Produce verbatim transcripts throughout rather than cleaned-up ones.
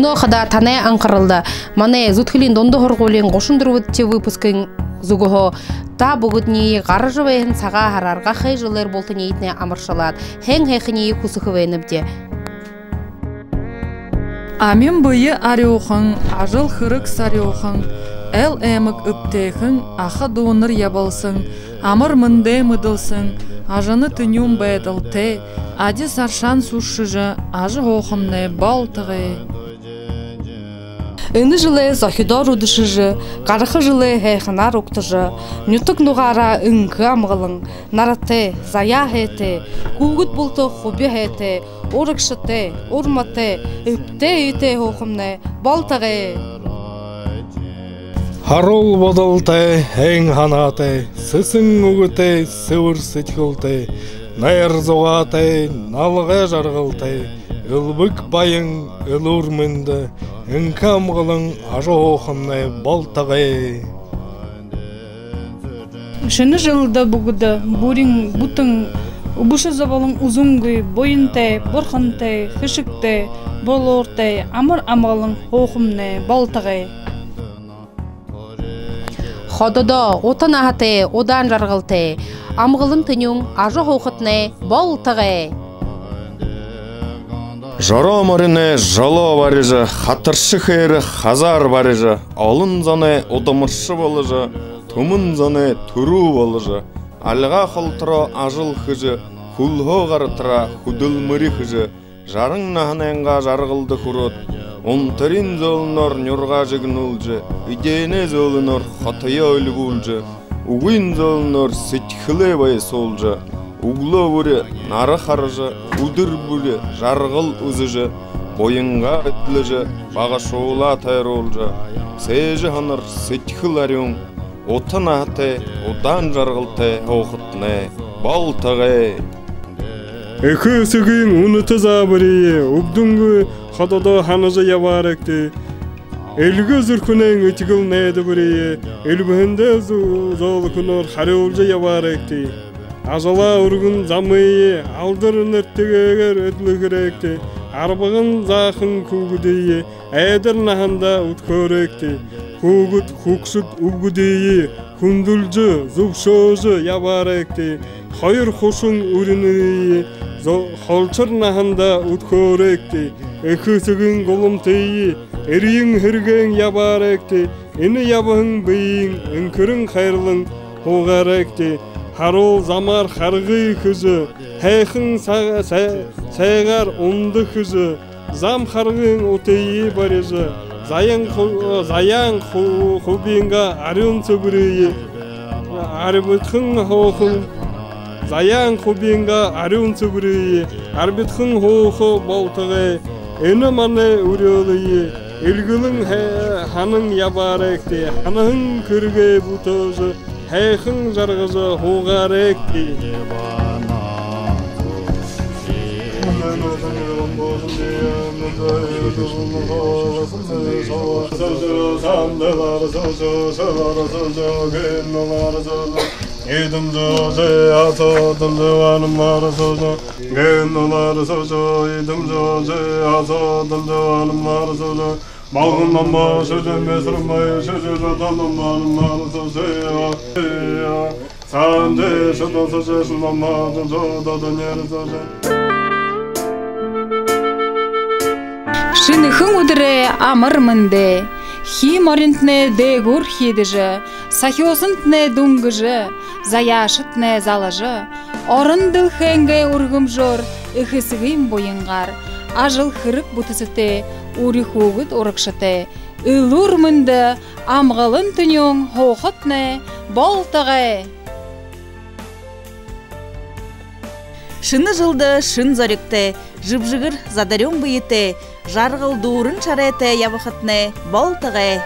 Мүнөө хадаа танай анхаралда манай Зүдхэлиин дунда һургуулиин гушан дүрбэдэхи выпускын зүгһөө та бүгэдэниие гаража байһан Сагаан һараар, гахай жэлээр бултыетнай амаршалаад, һайн һайханиие хүсэхэ байнабди. Амин бэе арюухан, ажал хэрэг сарюухан, айл аймаг эбтэйхэн, аха дүүнэр ябалсан, амар мэндэ мэдэлсэн, ажана тэнюун байдалтай, адис аршаан сүршэжэ, ажаһуухамнай болтогой. Энэ жэлээ зохидоор үдэшэжэ, гараха жэлээ һайханаар угтажа, нютаг нугаараа энхэ амгалан, наратай, заяа һайтай, хүүгэд булта хуби һайтай, урагшатай, урматай, эбтэй эетэй һуухамнай болтогой. Һаруул бодолтой, һайн һанаатай, сэсэн үгэтэй, сэбэр сэдьхэлтэй, найр зугаатай, налгай жаргалтай, элбэг баян, элүүр мэндэ, энхэ амгалан ажаһуухамнай болтогой. Шэнэ жэлдэ бүгэдэ бүрин бүтэн, үбшэ зоболон үзэнгүй, буянтай, бурхантай, хэшэгтэй, булууртай, амар амгалан һуухамнай болтогой. Хододоо ута наһатай, удаан жаргалтай, амгалан тэнюун ажаһуухатнай болтогой. Жороо мориной жолоо барижа, хатарша хээрэ хазаар барижа, олон зоной удамарша боложо, түмэн зоной түрүү боложо, альга холтороо ажал хэжэ, хүлһөө гаратараа хүдэлмэри хэжэ, жаран наһанайнгаа жаргалда хүрөөд, унтарин зөөлэнөөр нюргаа жэгнүүлжэ, эдеэнэй зөөлэнөөр хотоёо эльбүүлжэ, үгын зөөлэнөөр сэдьхэлээ баясуулжа, үглөө бүри нара хаража, үдэр бүри жаргал үзэжэ, буянгаа эдлэжэ, багашуулаа тойруулжа, сээжэ һанар, сэдьхэл арюун, ута наһатай, удаан жаргалтай һуухатнай болтогой. Эхэ эсэгын үнэтэ заабариие үбдэнгүй хододоо һанажа ябаарайгты. Эльгэ зүрхэнэй этигэл найдабариие эльбэһэндээ зө-, зөөлэхэнөөр харюулжа ябаарайгты. Ажалаа үргэн замые алдар нэртэгээр эдлэхэрэгты. Арбаган заахан хүүгэдые айдар наһандаа үдхөөрэгты. Хүүгэд хүгшэд үбгэдые хүндэлжэ, зүбшөөжэ ябаарайгты. Хоёр хушан үриниие зо-, холшор наһандаа үдхөөрэгты. Эхэ эсэгын гуламтые эрьен һэргээн ябаарайгты. Энэ ябаһан бэеын энхэрэн хайрлан һуугаарайгты. Һаруул замаар харгы хэжэ, һайхан са-, са-, сайгаар унда хэжэ, зам харгын утые барижа, заяан ху-, заяан ху-, хубингаа арюун сэбэрые арбидхан һууха, заяан хубингаа арюун сэбэрые арбидхан һууха болтогой. Энэ манай үреэлые эльгэлэн һа-, һанан ябаарайгты, һанаһан хэрэгээ бүтээжэ, һайхан жаргажа һуугаарайгты. Балган намба шэжэ, мэсэр май шэжэ, жотон намба шэжэ, жотон намба шэжэ. Саанжэ шэдэ шэжэ, шэдэ намба шэжэ, додо нэрэ шэжэ. Шэнэхэн үдэрэй амар мэндэ! Хии моринтнай дээгүүр хиидэжэ, сахюусантнай дүнгэжэ, заяашадтнай залажа, орон дэлхэйнгээ үргэмжөөр, эхэ эсэгын буянгаар, ажал хэрэг бүтэсэтэй, үри хүүгэд урагшатай, элүүр мэндэ, амгалан тэнюун һуухатнай болтогой. Шэнэ жэлдэ шэнэ зоригтой, жэбжэгэр задарюун бэетэй, жаргал дүүрэн шарайтай ябахатнай болтогой.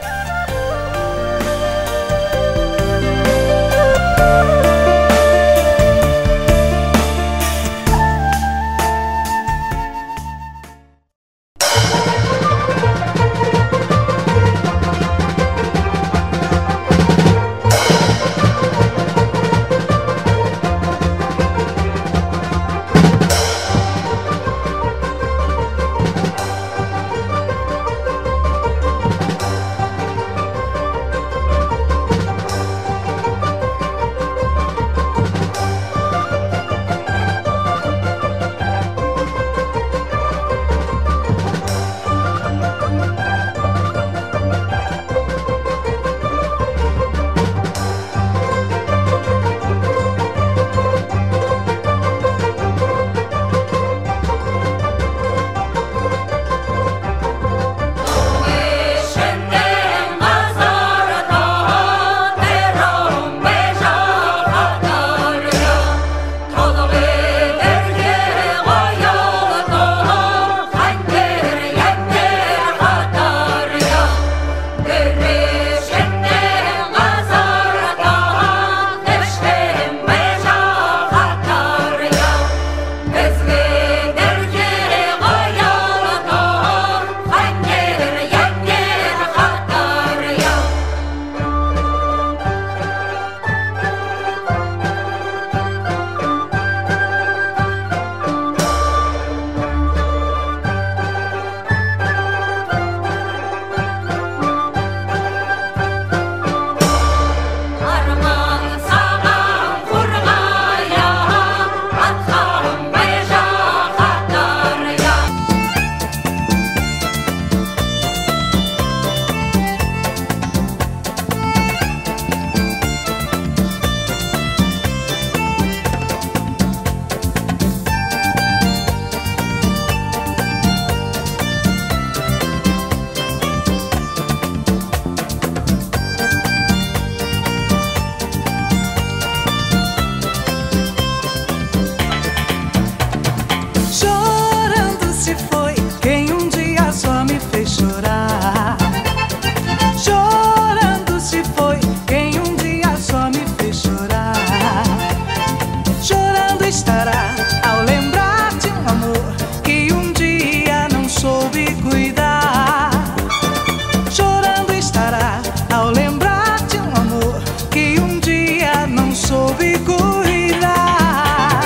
Cuidar.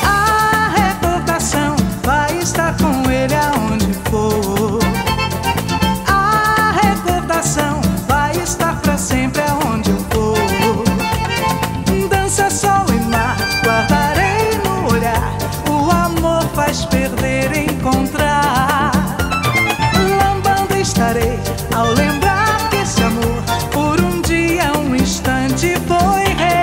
A recordação vai estar com ele aonde for. A recordação vai estar pra sempre aonde eu for. Dança, sol e mar, guardarei no olhar. O amor faz perder e encontrar. Lambando estarei ao lembrar que esse amor, por um dia, um instante, foi rei.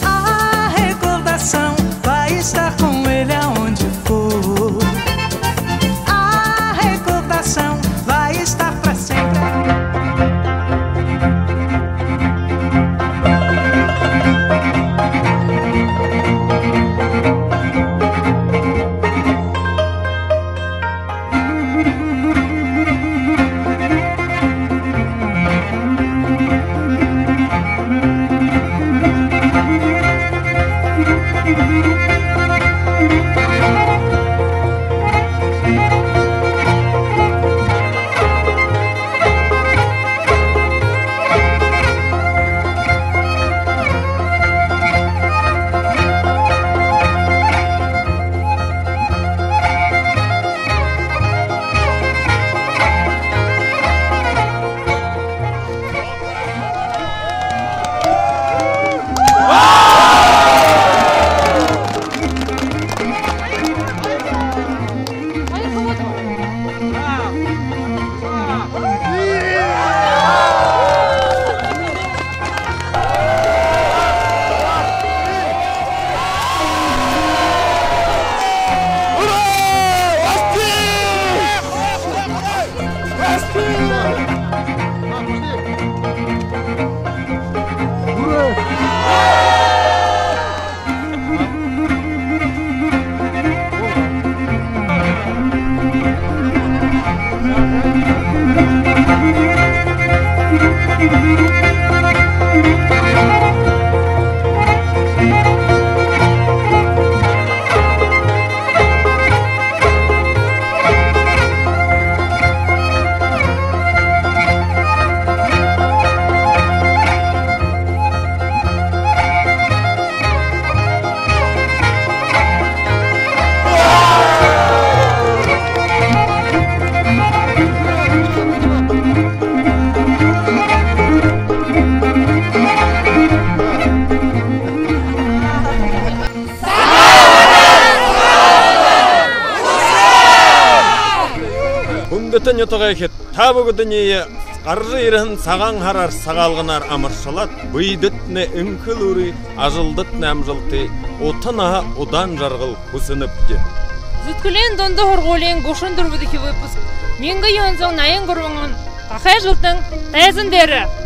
A recordação vai estar com ele aonde for. A recordação vai estar pra sempre. Хүндэтэ нютагайхид, та бүгэдэниие гаража ерэһэн Сагаан һараар, Сагаалганаар амаршалаад, бэедэтнай энхэ элүүрые, ажалдатнай амжалтые, ута наһа, удаан жаргал хүсэнэбди. Зүдхэлиин дунда һургуулиин гушан дүрбэдэхи выпуск, мянга юһэн зуун наян гурбан он, гахай жэлдээ тайзан дээрэ.